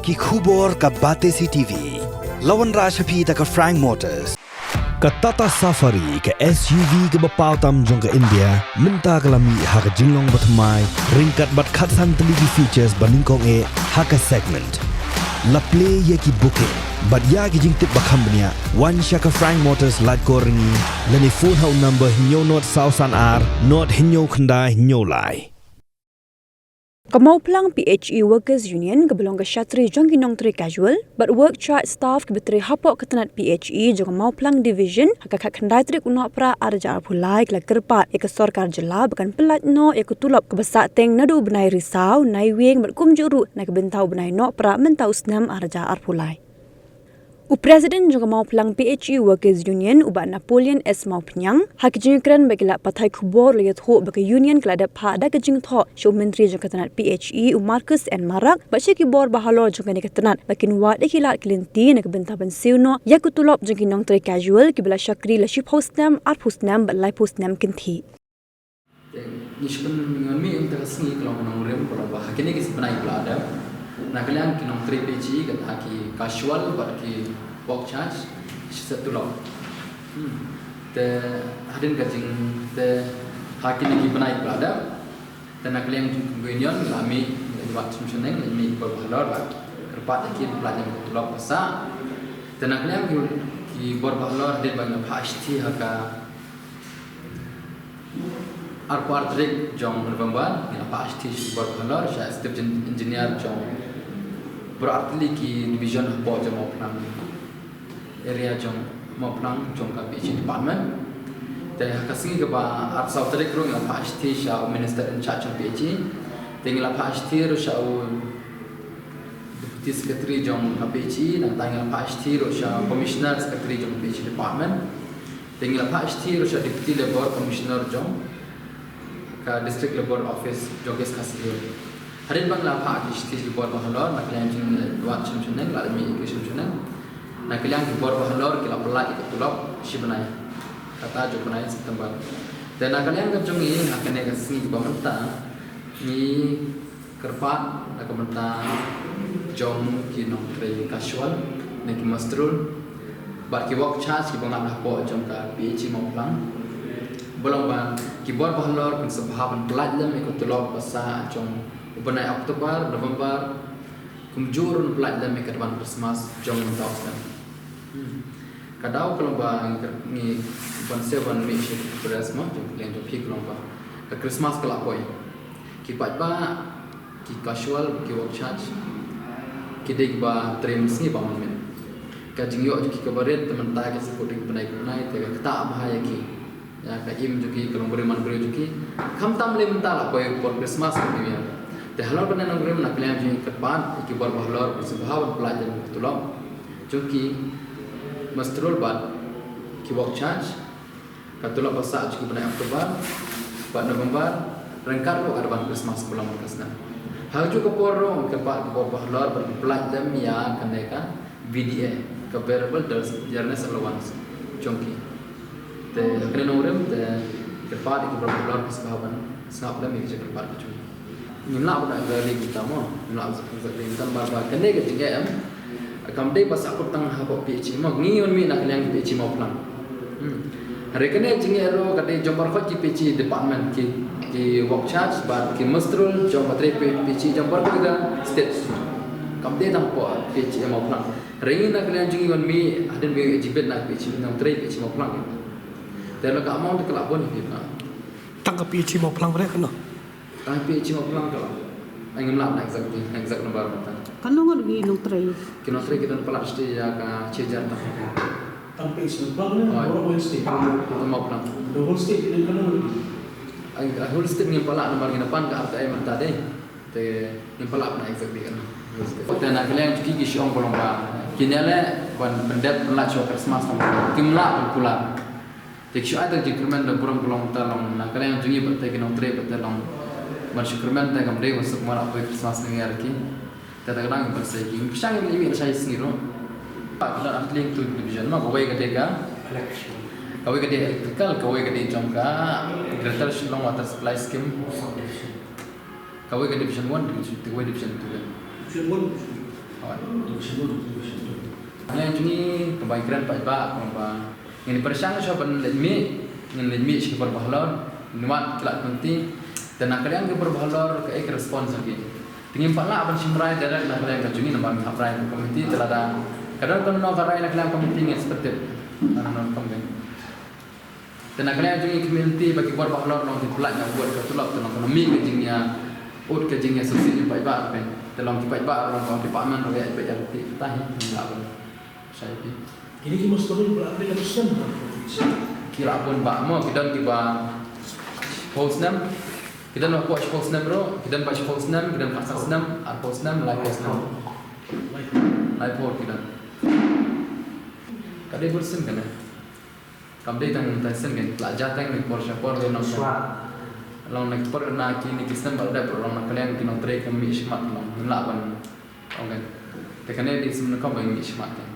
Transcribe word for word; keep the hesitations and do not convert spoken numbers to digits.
Ki khubor ka Batesi T V. La wanrah sha phi da ka Frank Motors. Ka Tata Safari, ka S U V kaba paw tam jong ka India, mynta ka la mih ha ka jinglong bathymmai, ryngkat bad khatsan tylli ki features ba nyngkong eh ha ka segment. La plie ïa ki booking bad ïa ki jingtip ba kham bniah, wan sha ka Frank Motors Laitkor Ryngi, lane phone ha u number hynñiew nod saw san ar nod hynñiew khyndai hynñiew lai. Ka Mawphlang P H E Workers Union, kaba long ka shatri jong ki nongtrei casual bad work charge staff kiba trei hapoh ka tnat P H E jong ka Mawphlang Division, ha ka khatkhyndai tarik u Nohprah arhajar arphew lai, ki la kyrpad ïa ka sorkar jylla ba kan pyllait noh ïa ka tulop kaba sahteng naduh u bnai Risaw, Naiwieng bad kumjuh ruh na ka bynta u bnai Nohprah mynta u snem arhajar arphew lai. U President jong ka Mawphlang P H E Workers Union, u Bah Napoleon S Mawphniang, ha ka jingïakren bad ki lad pathai khubor, u la ïathuh ba ka Union ka la dep phah da ka jingthoh sha u Myntri jong ka tnat P H E, u Marcuise N Marak, bad sha ki bor bahalor jong kane ka tnat ba kin wad ïa ki lad ki lynti na ka bynta ban siew noh ïa ka tulop jong ki nongtrei casual kiba la shakri la shiphew snem, arphew snem bad laiphew snem kynthih. Te ngi shu pynmih ïa kata ka sngi ka long ka nongrim, ka long ba ha kine ki bnai ba la dep, na ka liang ki nongtrei P H E, kata ki casual bad ki work charge, shisha tulop. Hmm. Te hadien ka jing, te ha kine ki bnai ba la dep, te na ka liang jong ka Union la mih, la wad shim shaneng, la mih bor bahalor, la kyrpad ïa ki ba la ïa ka tulop ba sah. Te na ka liang ki, ki bor bahalor, hadien ba ngi la phah shithi ha ka arphew ar tarik jong November, ngi la phah shithi sha ki bor bahalor, sha Executive Engineer jong baroh artylli ki division hapoh jong Mawphlang, area jong Mawphlang jong ka P H E department. Te ha ka sngi kaba arphew saw tarik ruh ngi la phah shithi sha u Minister in charge jong P H E. Te ngi la phah shithi ruh sha u Deputy Secretary jong ka P H E, nangta ngi la phah shithi ruh sha Commissioner Secretary jong ka P H E department. Te ngi la phah shithi ruh sha Deputy Labour Commissioner jong ka District Labour Office jong ka East Khasi Hills. Hadien ba ngi la phah ki shithi sha ki bor bahalor, na ka liang jong ngi la wad shim shaneng, la mih ki shim shaneng. Na ka liang ki bor bahalor ki la pyllait ïa ka tulop shi bnai, kata juh bnai September. Te na ka liang ka jong ngi ha kane ka sngi ba mynta, ngi kyrpad na ka bynta jong ki nongtrei casual ne ki musterul bad ki work charge kiba ngat hapoh jong ka P H E Mawphlang, ba long ba ki bor bahalor kin sa bha ban pyllait lem ïa ka tulop ba sah jong u bnai October, November, kumjuh ruh ban pyllait lem ïa ka advance Christmas jong mynta u snem. Hmm. Ka daw ka long ba ngi, ngi ban siew ban mih sha ki press mo, jong ka liang jong phi ka long ba ka Christmas ka la poi. Ki paidbah, ki casual, ki work charge, ki dei kiba trei mynsngi bad mynmiet. Ka jingïoh jong ki kaba rit, te mynta ki shu kut dei ki bnai ki bnai, te ka ktah bha ïa ki. Ïa ka im jong ki, ka long briew man briew jong ki. Khamtam lei mynta la poi por Christmas bad New Year. Te halor kane nongrim, na ka liang jong ngi kyrpad ïa ki bor bahalor, ba shu bha ban pyllait ïa ka tulop jong ki musterul bad ki work charge. Ka tulop ba sah jong ki bnai October bad November, ryngkat ruh ka advance Christmas ba long mynta ka snem. Ha kajuh ka por ruh ngi kyrpad ïa ki bor bahalor ban pyllait lem ïa kane ka V D A, ka Variable Dearness Allowance jong ki. Te ha kane nongrim te kyrpad ïa ki bor bahalor ba shu bha ban sngap lem ïa ka jingkyrpad ka jong ngi. Ngim lah ban exactly kumta mo, ngim lah exactly kumta namar ba kane ka jingeh em kam dei ba sah kut tang hapoh P H E mo, ngi wan mih na ka liang P H E Mawphlang. Hmm. Hynrei kane jingeh ruh ka dei jong baroh ki P H E department, ki, ki work charge bad ki musterul jong baroh ki P H E jong baroh ka state. Kam dei tang hapoh P H E Mawphlang. Hynrei ngi na ka liang jong ngi wan mih hadien ba ngi exhibit na P H E, nongtrei P H E Mawphlang. Te la ka amount ka la bun hi na. Tang ka P H E Mawphlang ba dei kano? Tang P H E Mawphlang ka long. Ai ngim lah ban exact, exact number mynta. Katno ngut ki nongtrei? Ki nongtrei ki don palat shatei ïa ka shi hajar tang. Tang P H E Mawphlang ne? Oh. Baroh whole state. Ka Mawphlang. The whole state ki don katno ngut? Ai, whole state ngim pat lah namar ngi na pan ka R T I mynta dei. Te ngim pat lah ban exact dei katno. Te na ka liang jong ki ki shu ong ba long ba kine leh ban pyndep ban lait shuwa Christmas tang kim lah ban kular. Te ki shu ai tang jingkyrmen da burom ka long, te long na ka liang jong ngi bad te ki nongtrei bad te long ban shu kyrmen te kam dei ban suk marah poi Christmas New Year ki. Te ta ka dang ban sei ki ngi pyrshang ngi mih lashai sngi ruh. Ba ki don artylli ki division ma, kawei ka dei ka electrical, kawei ka dei electrical, kawei ka dei jong ka Greater Shillong Water Supply Scheme. Kawei ka division one, division, kawei division two ka. Division one. Ngi jong ngi kaba kren paidbah kaba ngin pyrshang shuh ban leit mih, ngin leit mih sha ki bor ba halor, ngi wad ki lad committee. Te na ka liang ki bor ba halor kaei ka response jong ki. Te ngim pat lah ban shim rai direct na ka liang ka jong ngi namar ngi hap rai ka committee, te lada ka don kano ka rai na ka liang committee ngin sa pyntip. Ano no committee. Te na ka liang jong ngi community ba ki bor ba halor long ki pynlait na wad ka tulop, te long kano mih ka jingïa, ut ka jingïa suk sih jong paidbah ruh. Te long ki paidbah ruh, long ki department ruh ïa peit ïa lynti, te hi ngi lah ban shai phi. Kine ki must bun ba la pynlait snem. Ki lah bun ba mo, ki don kiba phew snem, ki don ba phew snem ruh, ki don ba phew snem, ki don ba san snem, arphew snem, laiphew snem. Laiphew ki don. Ka dei bun snem kane. Kam dei tang mynta sien kan, la jia tang na ki por sha por, dei nong shuwa. Long na ki por na kine ki snem ba la dep, long na ka liang ki nongtrei kam mih shakhmat, long ngin lah ban ong kan. Te kane dei snem na ka ba mih shakhmat kan.